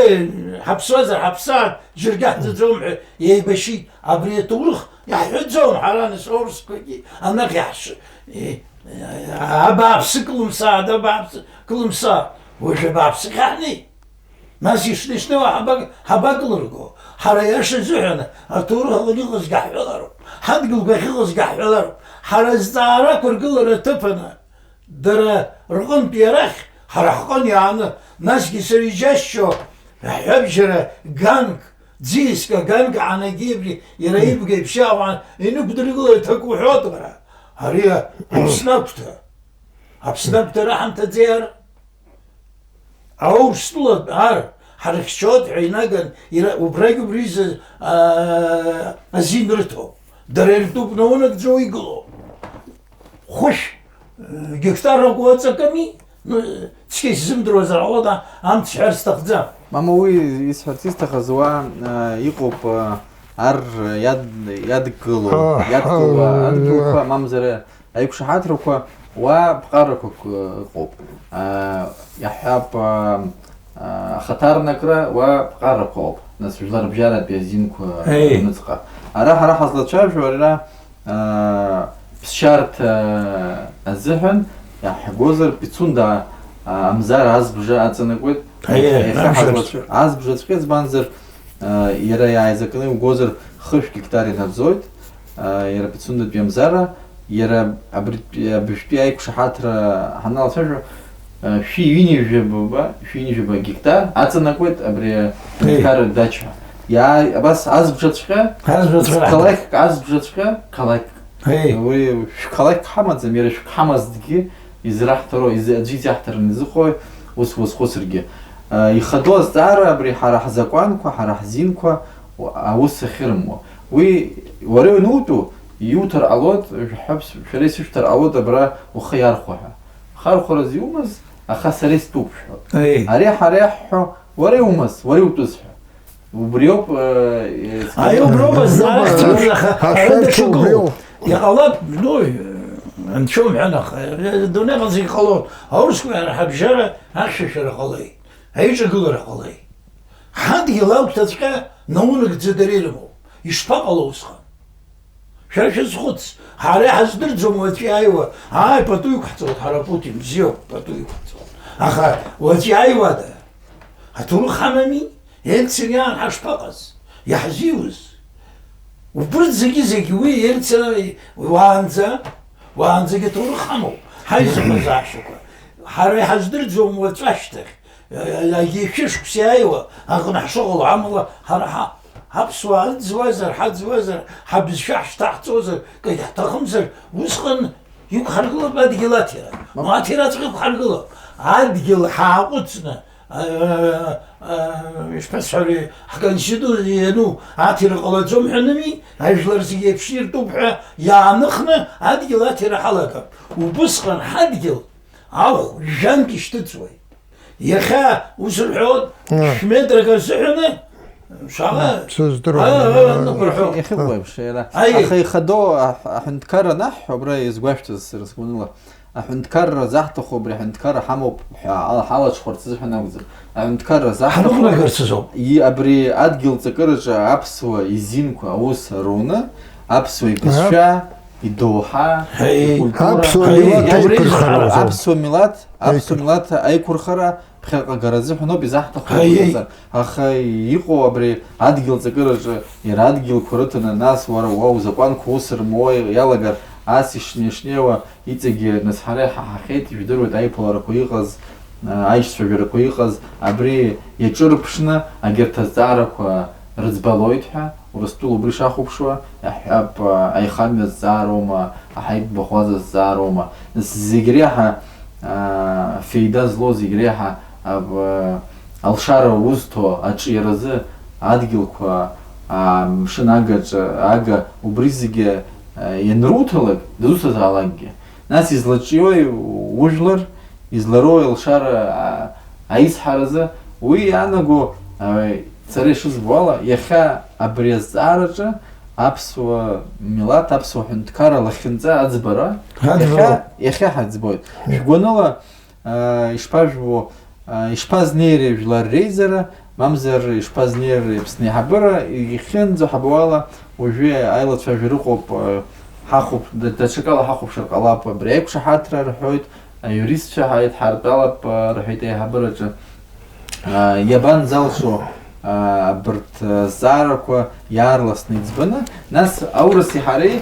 ҳаԥсуазар ҳаԥсаат, џьаргьы ҳҵаӡом ҳәа еибашьит. Абри аҭоурых иаҳҳәаӡом ҳара, нас, аурысқәагьы анахь иаҳш-, е, абааԥсы кылымсааит, абааԥсы кылымсааит. Уажә абааԥсыхь ҳнеит. Нас ишнеи-шнеиуа ҳабак-, ҳабакылырго? Ҳара аиаша азыҳәан аҭоурых аҟны иҟазгьы ҳҳәалароуп, ҳадгьылқәа ахьыҟазгьы ҳҳәалароуп. Ҳара азҵаарақәа ргылара аҭыԥаны, дара рҟынтәи арахь, ҳара ҳҟын иааны, насгьы сара иџьасшьо, ҳҳәабжьара ганк, ӡиаск аганк аанагеи абри иара ибга иԥшьа ауаа инықәдыргылоит ҳәа уҳәоит уара. Ари Аԥсны агәҭа. Аԥсны агәҭа раҳамҭаӡеи ара? Аурыстәылатә ар ҳарыхьчоит ҳәа инаган, ира-, убрагь убри изы, аа, азин рыҭо. Дара иртәуп наунагӡа уигылоу. Хәышә, э, гектаррак уаҵакыми? Ну, цқьа исзымдыруазар ҟалоит, а-, амц ҳәар сҭахӡам. Мама, уи исҳәарц исҭахыз уа, э, иҟоуп, э, ар иад-, иадгылоу, Аҳ, иадгылоу аҳ, адгьылқәа, мамзар аиқәшаҳаҭрақәа уа ԥҟарақәак, э, ыҟоуп. Э, иаҳҳәап, э, э, ахаҭарнакра уа ԥҟарақәа ауп. Нас жәларбжьаратәи азинқәа Еи. Рыҩныҵҟа. Ара ҳара ҳазлацәажәо ара, аа, ԥсшьарҭа азыҳәан иаҳгозар, Пицунда, аа, Амзар азбжа аҵанакуеит. Аиеи, Иахьа амшаҿ. Ҳазлацәа-, азбжаҵәҟьа, избанзар, аа, иара иааизакны иугозар, хышә гектар инаӡоит, аа, иара Пицундатәи Амзара, иара абритәи, абыжәтәи аиқәшаҳаҭра ҳаналацәажәо, Шәи ҩынҩажәаба, шәи ҩынҩажәаба гектар аҵанакуеит абри Еи. Аҳәынҭқарра дача. Иа-, абас азбжаҵәҟьа, Азбжаҵәҟьа. Қалақьк азбжаҵәҟьа, қалақьк. Еи. Уи шәқалақьк ҳамаӡам, иара шәк ҳамазҭгьы израҳҭароу, изы-, аӡәы изаҳҭараны изыҟои, ус уазхәыцыргьы. А, ихадоу азҵаара абри ҳара ҳзакәанқәа, ҳара ҳзинқәа, уа-, аус ахьырымуа. Уи уара ианутәу, иуҭар ҟалоит, шәҳәап, шәара исышәҭар ҟалоит абра ухы иархәа ҳәа. Хархәараз иумаз, аха сара истәуп шәҳәоит. Еи. Ари ҳара иаҳҳәо, уара иумаз, уара иутәыз ҳәа. Убриоуп, э, Аи, уброуп азҵаара Уброуп, ахьҭоу, аха ҳәа ара шәарҭоу даҽакоуп. Убриоуп. Иҟалап, ну, анцәа умҳәан, аха, э, адунеиҟа зегь ҟалоит. Аурысқәа ҳабжьара ахьшәашәара ҟалеит, аиҿагылара ҟалеит. Ҳадгьыл агәҭаҵәҟьа наунагӡа дара ирымоуп. Ишԥаҟало усҟан? Шәара шәазхәыц, ҳара иҳаздырӡом уаҵәы иааиуа, ааи, пату иқәҳҵоит ҳара Путин, бзиоуп, пату иқәҳҵоит. Аха уаҵәы иааиуада? Аҭоурых ҳамами? Ельцин иаан ҳашԥаҟаз? Иаҳзиуз? Убырҭ зегьы-зегьы уи Ельцин уаанӡа, уаанӡагьы аҭоурых ҳамоуп, ҳаизыҟазаашьақәа. Ҳара иҳаздырӡом уаҵәы ашьҭахь. Егьи шәышықәса иааиуа аҟны ҳшыҟало, амала ҳара ҳа-, ҳаԥсуаа ыӡуазар, ҳаӡуазар, ҳабызшәа ҳшьҭаҳҵозар, кагь ҳҭахымзар, усҟан иқәҳаргылап адгьыл аҭира. Мап. Ну, аҭираҵәҟьа иқәҳаргылап. Адгьыл ҳааҟәыҵны, а, а, а, ишԥасҳәари, ҳконституциа иану аҭира ҟалаӡом ҳәа анымии, ажәлар зегьы еиԥш иртәуп ҳәа иааныхны адгьыл аҭира ҳалагап. Убысҟан ҳадгьыл Ахә жәантә ишьҭыҵуеит. Иахьа ус рҳәоит, Ыы. Шә-метрак азыҳәаны, шаҟа, Сыздыруам. Ыы, ыы, ыы, ныҟәырҳәо. Иахьа-, иахьыҟоу еиԥш, иара. Аиеи. Аха ихадоу аҳ-, аҳәынҭқарра анаҳҳәо, абра иазгәашәҭаз сара сгәаныла, аҳәынҭқарра заҳҭаху абри аҳәынҭқарра ҳамоуп ҳәа ала-, ҳалаҽхәарц азыҳәан акәӡам. Аҳәынҭқарра заҳҭаху Ҳаныҟәнагарц азоуп. И-, абри адгьыл ҵакыраҿы аԥсуа изинқәа аус руны, аԥсуа ибызшәа, идоуҳа, Ҳаи. Икультура. Аԥсуа Ҳаи, милаҭ абри аиқәырхара Аԥсуа азы. Аԥсуа милаҭ, аԥсуа Аиқәыр- милаҭ аиқәырхара ԥхьаҟагара азыҳәаноуп изаҳҭаху Ҳаи. Иҟазар. Аха иҟоу абри адгьыл ҵакыраҿы иара адгьылқәа рыҭаны, нас уара уа узакәанқәа ус рмоуа иалагар, ас ишнеи-шнеиуа иҵегьы, нас ҳара иҳаҳахьеит, ижәдыруеит аиԥыларақәа иҟаз, аишьцәажәарақәа иҟаз, абри иаҿырԥшны агьырҭ азҵаарақәа рыӡбалоит ҳәа, Урыстәыла убри шахәаԥшуа, иаҳҳәап, аихамҩа зҵаароума, аҳаиҭбахәаза зҵаароума, зегь реиҳа, аа, феида злоу, зегь реиҳа, аб-, алшара узҭо аҿиаразы адгьылқәа, аа, мшын агаҿа, ага, убри зегьы, аа, ианруҭалак, дызусҭазаалакгьы. Нас излаҿиои ужәлар, излароуи алшара, аа, аизҳаразы, уи иаанаго, аа, сара ишызбо ала, иахьа абри азҵаараҿы аԥсуа милаҭ, аԥсуа ҳәынҭқарра лахьынҵа аӡбара, Аӡбара. Иахьа, иахьа ҳаӡбоит. Шәгәаныла, аа, ишԥажәбо, аа, ишԥазнеири жәлар реизара, мамзар ишԥазнеири Аԥсны аиҳабыра, ихьынӡаҳбо ала, уажәы аилацәажәара ыҟоуп, аа, ҳахәаԥ-, да-, даҽакала ҳахәаԥшыр ҟалап, абри аиқәшаҳаҭра рҳәоит, аиуристцәа ҳаидҳартәалап, аа, рҳәеит аиҳабыраҿы. Аа, иабанӡалшо, аа, абарҭ, аа, зҵаарақәа иаарласны иӡбаны, нас аурыси ҳареи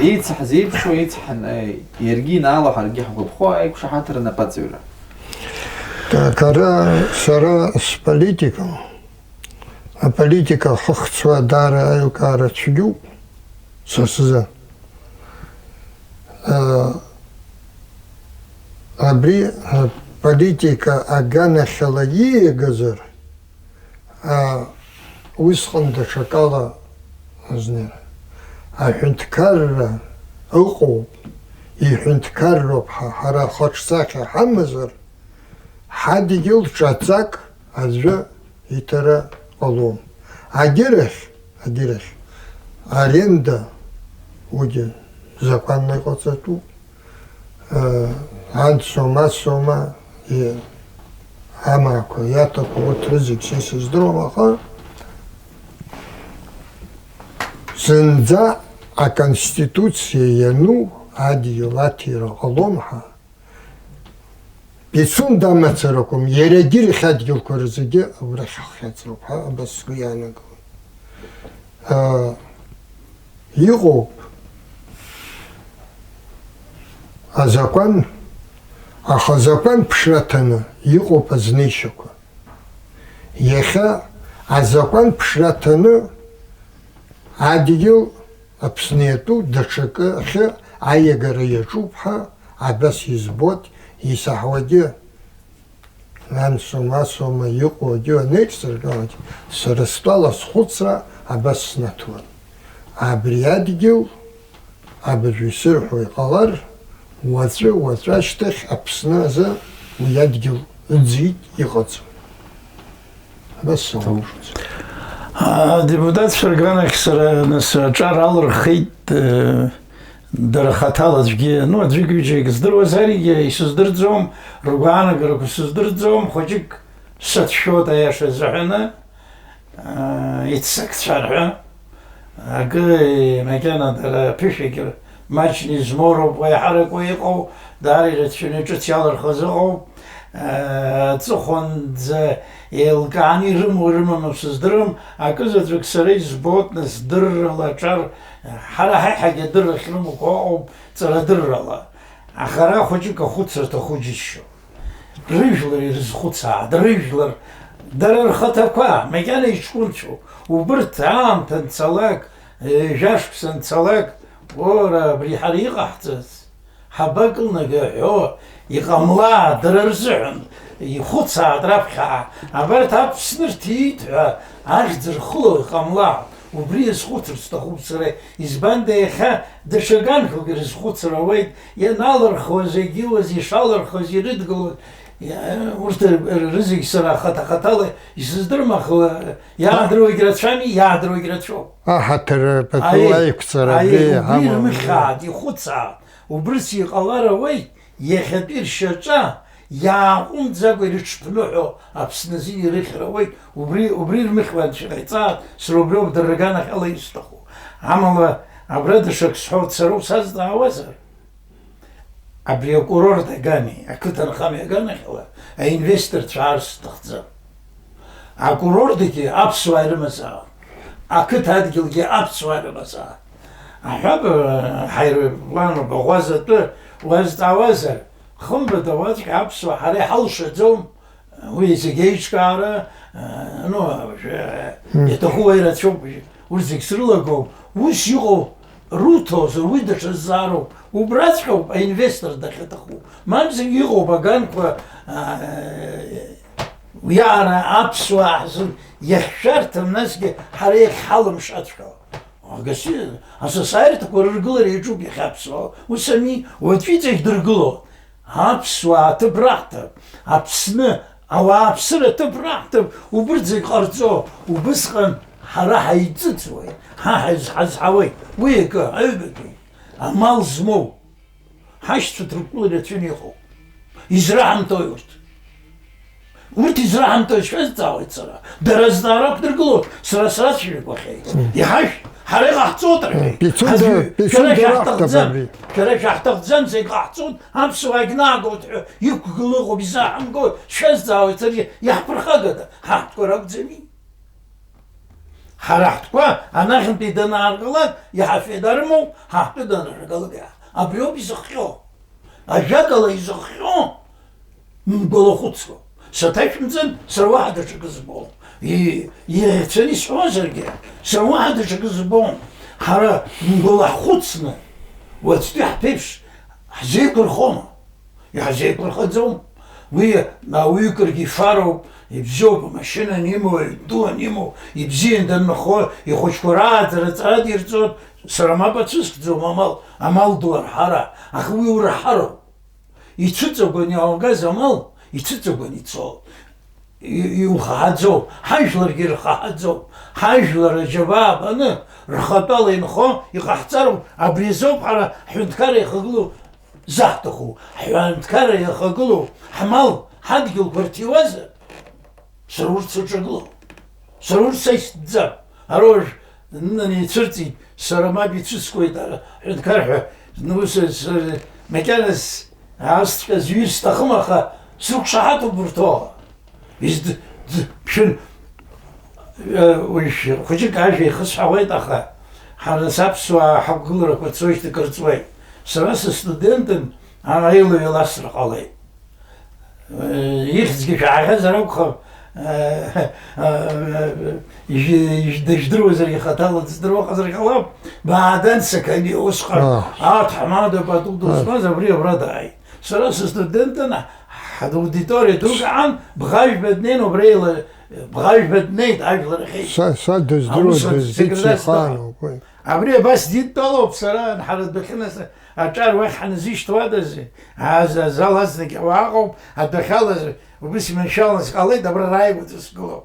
еицаҳзеиԥшу, еицаҳан-, аа, иаргьы инаало, ҳаргьы ҳгәаԥхо аиқәшаҳаҭра напаҵаҩра. Так, ара сара сполитика, аполитика ахьыхцуа даара аилкаара цәгьоуп са сзы. А, абри аполитика аганахьала ииагазар, а, усҟан даҽакала азнеира. Аҳәынҭқарра ыҟоуп, иҳәынҭқарроуп ҳа, ҳара хаҿсахьа ҳамазар, ҳадгьыл ҿаҵак аӡәы иҭара ҟалом. Агьырахь, агьырахь, аренда, уигьы закәанла иҟаҵатәуп. Э, анцома, сома, и-, амаақәа, иаҭаху урҭ рызегь са исыздыруам, аха зынӡа аконституциа иану адгьыл аҭира ҟалом ҳәа, Пицунда амацара акәым, иара егьирахь адгьылқәа рзегьы абрахь ҳхьаҵроуп ҳәа абас сгәы иаанагон. Э, Иҟоуп азакәан, аха азакәан ԥшра ҭаны иҟоуп азнеишьақәа. Иахьа азакәан ԥшра ҭаны адгьыл Аԥсны иатәу даҽакы ахьы аиагара иаҿуп ҳәа абас избоит, исаҳауагьы. Ансома, сома иҟоу егьи анеицыргалак, сара стәала схәыцра абас снаҭон. Абри адгьыл, абыржә исырҳәо иҟалар, уаҵәы, уаҵәы ашьҭахь Аԥсны азы уи адгьыл ыӡит, иҟаӡам. Абас саҳәон. Адепутатцәа рганахь сара нас аҿар алырхит, э, Дара хаҭала аӡәгьы, ну, аӡәык-ҩыџьак здыруазаргьы, исыздырӡом, ргәаанагарақәа сыздырӡом, хәыҷык сацәшәоит, аиаша азыҳәаны, аа, иццакцәар ҳәа. Акы, макьана дара аԥышәагьы маҷны измоу роуп, уи аиҳарак уи иҟоу, даара ирацәаны ҿыц иалырхыз ыҟоуп. Аҵыхәанӡа еилкааны ирымоу рымаму сыздырам, акызаҵәык сара избоит, нас, дыррала аҿар, ҳара ҳаиҳагьы адырра ахьрымоуқәа ыҟоуп, ҵарадыррала. Аха ара хәыҷык ахәыцра аҭаху џьысшьо. Рыжәлар ирызхәыцаат, рыжәлар, дара рхаҭақәа, макьана иҷкәынцәоуп, убырҭ аамҭа анцалак, ҩажәа шықәса анцалак, уара, абри ҳара иҟаҳҵаз, Ҳабакылнагеи ҳәо иҟамлаа, дара рзыҳәан ихәыцаат раԥхьаҟа, абарҭ Аԥсны рҭиит ҳәа ахьӡ рхыло иҟамлаа, убри иазхәыцырц сҭахуп сара, избанда иахьа даҽа ганқәак ирызхәыцыр ауеит, ианалырхуаз, егьиуаз, ишалырхуаз ирыдгылоит, иа-, урҭ р-, р-, рызегь сара хаҭа-хаҭала исыздырам, аха иаадыруагь рацәами, иаадыруагь рацәоуп. Аҳаҭыр пату Аиеи, аиқәҵара аиеи, абри убри иҳамоу. Рмыхьаат, ихәыцаат. Убрыс иҟалар ауеит, иахьатәи ршьаҿа иааҟәымҵӡакәа ирыҽԥныҳәо Аԥсны азин ирыхьыр ауеит, убри, убри рмыхьуа анцәа иҟаиҵааит, сара убриоуп дара рганахьала исҭаху. Амала, абра даҽак сҳәоит, сара усазҵаауазар, абри акурорт агани, ақыҭанхамҩа аганахьала аинвесторцәа аарц сҭахӡам. Акурортгьы аԥсуаа ирымазаап, ақыҭа адгьылгьы аԥсуаа ирымазаап. Аҳәап, ҳаирплан убаӷәазатәы уазҵаауазар, хымԥада уаҵәҟьа аԥсуаа ҳара иҳалшаӡом, уи зегь еиҿкаара, ну, Мм. Иаҭаху уа ирацәоуп, урҭ зегь срылагоуп, ус иҟоу руҭозар, уи даҽа зҵаароуп, убраҵәҟьоуп аинвестор дахьаҭаху, мамзаргьы иҟоуп аганқәа, аа, Уиаара аԥсуаа ҳзын иахьшәарҭам, насгьы ҳара иахьҳалымшаҵәҟьо. Агасиа, асасааирҭақәа рыргылара иаҿуп иахьа аԥсуаа. Ус ами, уаҵәы иҵегь дыргылон. Аԥсуаа аҭыԥ раҳҭап, Аԥсны ауааԥсыра аҭыԥ раҳҭап, убырҭ зегь ҟарҵо, убысҟан ҳара ҳаиҵыҵуеит, ҳа ҳазҳазҳауеит. Уи акы, аҩбатәи, амал змоу. Ҳашьцәа Ҭырқәтәыла ирацәаны иҟоуп. Израҳамҭои урҭ? Урҭ израҳамҭои шәазҵаауеит сара. Дара азҵаара ақәдыргылоит, сара срацәажәақәахьеит. Мм. Иҳашә, ҳара иҟаҳҵоит рҳәеит. Пицунда, Аӡәы, пицунда шәара раҳҭап шәаҳҭахӡам, абри. Шәара шәаҳҭахӡам, зегь ҟаҳҵоит, аԥсуаагь наагоит ҳәа иқәгылоу ыҟоуп, изаҳамгои, шәазҵаауеит, саргьы иаҳԥырхагада? Ҳаҳтәқәа ракәӡами? Ҳара ҳтәқәа анахьынтәи данааргалак, иҳафеидарымоуп, ҳаҳтәы данааргалак иаҳ-, абриоуп изыхҟьо. Ажәакала, изыхҟьо мгәалахәыцроуп. Саҭашәымҵан, сара уаҳа даҽакы збом. И-, иӷьацаны исҳәозаргьы, сара уаҳа даҽакы збом. Ҳара мгәалаҳхәыцны, уаҵәтәи ҳԥеиԥш ҳзеиқәырхома? Иаҳзеиқәырхаӡом. Уи ауаҩы кыргьы ифароуп, ибзиоуп, амашьына анимоу, аҩнду анимоу, ибзиан данынхо, ихәыҷқәа рааӡара ҵара дирҵоит, сара мап ацәыскӡом амал, амал ду арҳара, аха уи урҳароуп. Ицәыҵагәан иааугаз амал, ицәыҵагәан ицо. И-, иухаҳаӡоуп, ҳажәларгьы ирхаҳаӡоуп, ҳажәлар аџьабаа баны, рхатәала инхо иҟаҳҵароуп, абри азоуп ҳара ҳҳәынҭқарра иахагылоу заҳҭаху, ҳҳәынҭқарра иахагылоу, ҳмал, ҳадгьылқәа рҭиуазар, сара урҭ сырҿагылом. Сара урҭ са исҭӡам. Ара уажә нан еицәырҵит, сара мап ицәыскуеит, ара, ҳәынҭқар ҳәа, ну, с-, с-, макьаназ асҵәҟьа зҩыр сҭахым, аха срықәшаҳаҭуп урҭ, оҳ. Изд-, д-, мшәан, э, уажә хәыҷык ажәа ихысҳәаауеит, аха ҳара нас аԥсуаа ҳақәгыларақәа цоижьҭеи кыр ҵуеит. Сара сыстудентын, ара аилаҩ еиласра ҟалеит. Э, ихьӡгьы шәаҳахьазар акәхап, э, э, ижә-, ижә-, дыжәдыруазаргьы, хаҭала дыздыруа ыҟазар ҟалап, Баадан Сақаниа усҟан, аа, аҭаҳмада пату, аа, дызмаз абри абра дааит. Сара сыстудентын, ҳаудиториа дук аан, бӷажәба днеин убра ила-, бӷажәба днеит ажәлар ахьеиҿ. Са, са дыздыруа, аус дыздыруа ансамбль секретарь ихаануп, уи. Абри абас дидтәалоуп, сара ҳара адәахьы нас аҿар уахь ҳаназишьҭуадаз, аз-, азал азнагь ауаа ыҟоуп, адәахьалаз убыс иманшәалан сҟалеит, абра рааигәаӡа сгылоуп.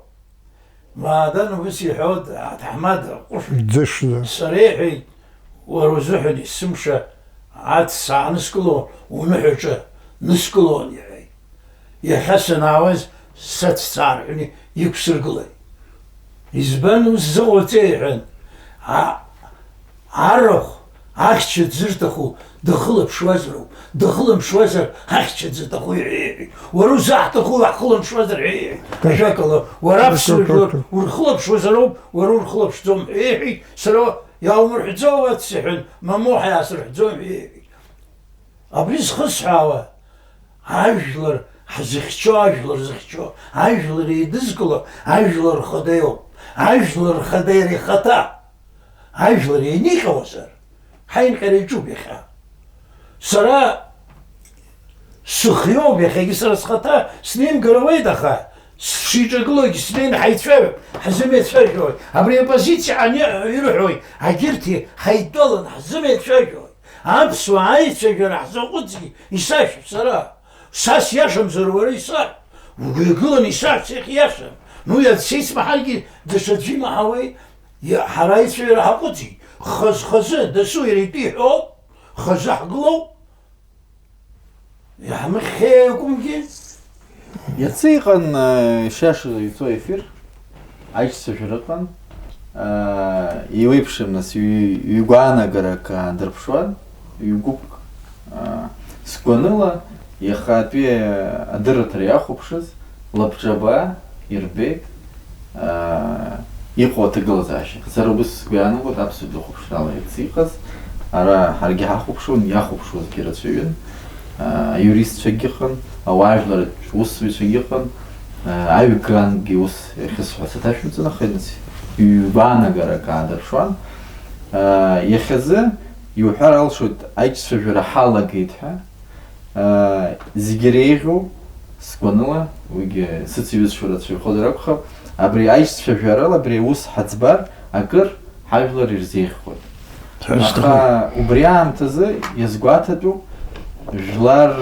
Маадан убыс иҳәоит, аҭаҳмада ҟәышәи. Ӡышӡа. Сара иҳәеит, уара узыҳәан есымша аҵәца ааныскылон, уныҳәаҿа ныскылон, иҳәеит. Иахьа санаауаз сацәцаарҳәны иқәсыргылеит. Избан ус зыҟоуҵеи? Иҳәан. А-, арахә ахьча дзырҭаху дахылаԥшуазароуп, дахылаԥшуазар ахьча дзаҭаху, иҳәеит, иҳәеит. Уара узаҳҭаху уаҳхылаԥшуазар, иҳәеит. Ажәакала, уара аԥсуа жәлар урхылаԥшуазароуп, уара урхылаԥшӡом, иҳәеит. Сара иаумырҳәӡо уац, иҳәан, мамоу ҳәа иаасырҳәӡом, иҳәеит. Абри зхысҳәаауа, ажәлар ҳзыхьчо, ажәлар зыхьчо, ажәлар еидызкыло, ажәлар рхада иоуп. Ажәлар рхада иара ихаҭа. Ажәлар еиниҟьауазар, ҳаинҟьара иаҿуп иахьа. Сара сыхиоуп, иахьагьы сара схаҭа снеимгар ауеит, аха сшиҿагылогьы снеины ҳаицәажәап, ҳзымеицәажәоит. Абри апозициа ани-, ирҳәоит, агьырҭи ҳаидтәалан ҳзымеицәажәоит. Аԥсуаа аицәажәара ҳзаҟәыҵгьы исашәҳә сара. Са сиашамзар уара исаҳә. Угәы иагыланы исаҳә, сеихиашам. Ну, иац сеицмаҳаргьы даҽаӡәы имаҳауеи? Иа-, ҳара аицәажәара ҳаҟәыҵит. Хаз-хазы, дасу иара итәы иҳәоуп. Хазы ҳгылоуп. Иаҳмыхьхьеи акәымгьы? Иацы иҟан, э, ишиашаз ицо ефир, аишьцәажәара ыҟан, э, еиуеиԥшым, нас, ҩ-, ҩ-гәаанагарак аандырԥшуан, ҩ-гәыԥк, э, сгәаныла, иахатәи адырраҭара иахәаԥшыз лабҿаба ирбеит, аа, иҟоу аҭагылазаашьа. Сара убыс сгәы иаанагоит, аԥсуа дыхәаԥшрала иацы иҟаз, ара ҳаргьы ҳахәаԥшуан, иахәаԥшуазгьы рацәаҩын, аа, аиуристцәагьы ыҟан, ауаажәларратә усзуҩцәагьы ыҟан, аа, аҩгангьы ус иахьысҳәо саҭашәымҵан, аха нас ҩбаанагарак аадырԥшуан. Аа, иахьазы иуҳәар алшоит, аиҿцәажәара ҳалагеит ҳәа, Зегьы иреиӷьу, сгәаныла, уигьы сыцеиҩызцәоу рацәаҩхозар акәхап, абри аишьцәажәарала абри аус ҳаӡбар, акыр ҳажәлар ирзеиӷьхоит. Аха убри аамҭазы иазгәаҭатәуп, жәлар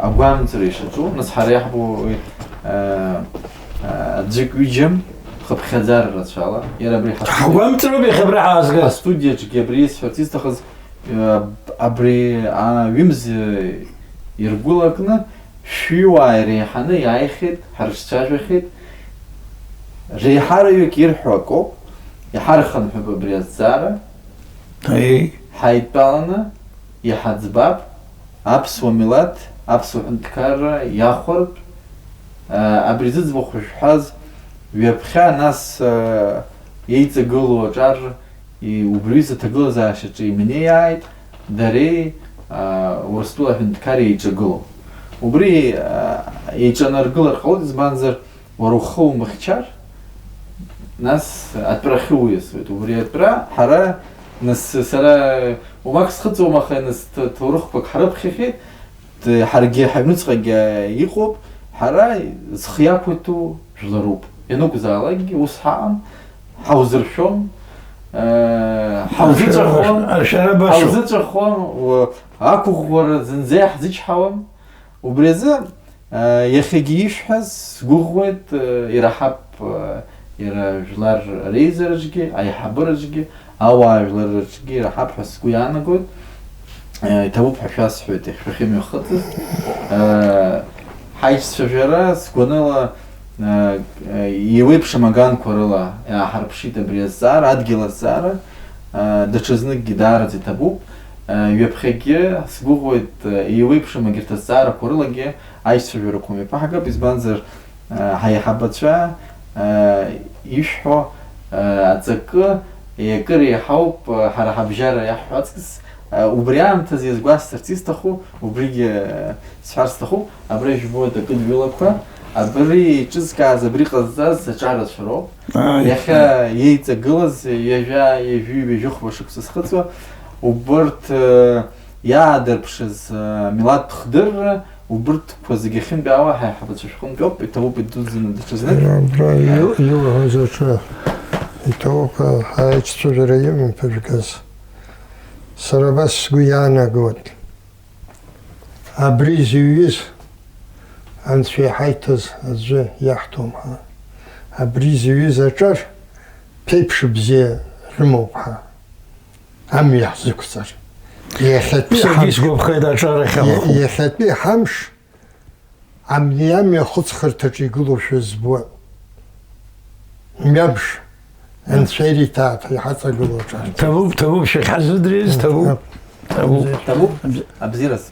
агәамҵра ишаҿу, нас ҳара иаҳбо уи, а, а, аӡәык-ҩыџьам хыԥхьаӡара рацәала, иара абри ҳастудиа-, ҳгәамҵроуп иахьа абра ҳаазгаз. Ҳастудиаҿгьы абри исҳәарц исҭахыз, Абри аҩымз иргәылакны шәҩыуаа иреиҳаны иааихьеит, ҳрыҿцәажәахьеит. Реиҳараҩык ирҳәо акоуп, иҳархынҳәып абри азҵаара. Аиеи. Ҳаидтәаланы иҳаӡбап аԥсуа милаҭ, аԥсуа ҳәынҭқарра иахәартә, а, абри зыӡбахә шәҳәаз ҩаԥхьа, нас, а, еиҵагылоу аҿар И-, убри изы аҭагылазаашьаҿы имнеиааит дареи, аа, Урыстәыла аҳәынҭқарреи еиҿагыло. Убри, аа, еиҿанаргылар ҟалоит, избанзар, уара ухы умыхьчар, нас атәрахьы уиасуеит. Убри атәра ҳара, нас, сара уамак схыҵуам, аха, нас, ҭ-, ҭоурыхқәак ҳрыԥхьахьеит, Т-, ҳаргьы ҳаҩныҵҟагьы иҟоуп, ҳ-, Ҳара зхы иақәиҭу жәларуп. Ианакәзаалакгьы ус ҳаҟан, ҳаузыршәом, э, ҳаузыҵәахуам, ашәара, ашәара башоуп. Ҳаузыҵәахуам, уа, ақәыӷәӷәара зынӡа иаҳзычҳауам. Убри азы, э, иахьагьы ишәҳәаз сгәыӷуеит, э, ираҳап, э, иара жәлар реизараҿгьы, аиҳабыраҿгьы, ауаажәларраҿгьы ираҳап ҳәа сгәы иаанагоит. Э, иҭабуп ҳәа шәасҳәоит, иахьшәахьымҩахыҵыз. Э, ҳаишьцәажәара, сгәаныла, э, э, еиуеиԥшым аганқәа рыла иааҳарԥшит абри азҵаара, адгьыл азҵаара. Э, даҽазныкгьы даараӡа иҭабуп. Э, ҩаԥхьагьы, сгәыӷуеит, э, еиуеиԥшым егьырҭ азҵаарақәа рылагьы аишьцәажәарақәа мҩаԥаҳгап, избанзар, э, ҳаиҳабацәа, э, ишәҳәо, э, аҵакы, акыр еиҳауп, э, ҳара ҳабжьара иаҳҳәо аҵкыс. Э, убри аамҭазы иазгәасҭарц исҭаху, убригьы, э, сҳәар сҭахуп, абра ижәбоит акыдҩылақәа, абри еиҿызкааз, абри ҟазҵаз аҿарацәа роуп. Ааи. Иахьа еиҵагылаз ҩажәа, ҩажәи ҩажәихәба шықәса зхыҵуа, убырҭ, э, иаадырԥшыз, э, милаҭтә хдырра, убырҭқәа зегьы ахьынтәаауа ҳаиҳабацәа шәҟынтәоуп, иҭабуп идуӡӡаны даҽазнык. Абра ил-, илҳәаз аҿы иҭоуп, аиҿцәажәара имоуп ажәгаз. Сара абас сгәы иаанагоит. Абри зыҩыз Анцәа иҳаиҭаз аӡәы иаҳҭом ҳәа. Абри зыҩыз аҿар ԥеиԥш бзиа рымоуп ҳәа. Амҩа ҳзықәҵар. Иахьатәи Саргьы ҳамш, сгәаԥхеит аҿар ахьалахо. Иа-, иахьатәи ҳамш, амни амҩа ахыҵхырҭаҿы игылоушәа збуа. Мҩамш, Анцәа ириҭааит ҳәа иҳаҵагылоу аҿар. Ҭабуп, ҭабуп, шәахьҳазыӡырҩыз, ҭабуп. Ҭабуп. Ҭабуп, абзиараз.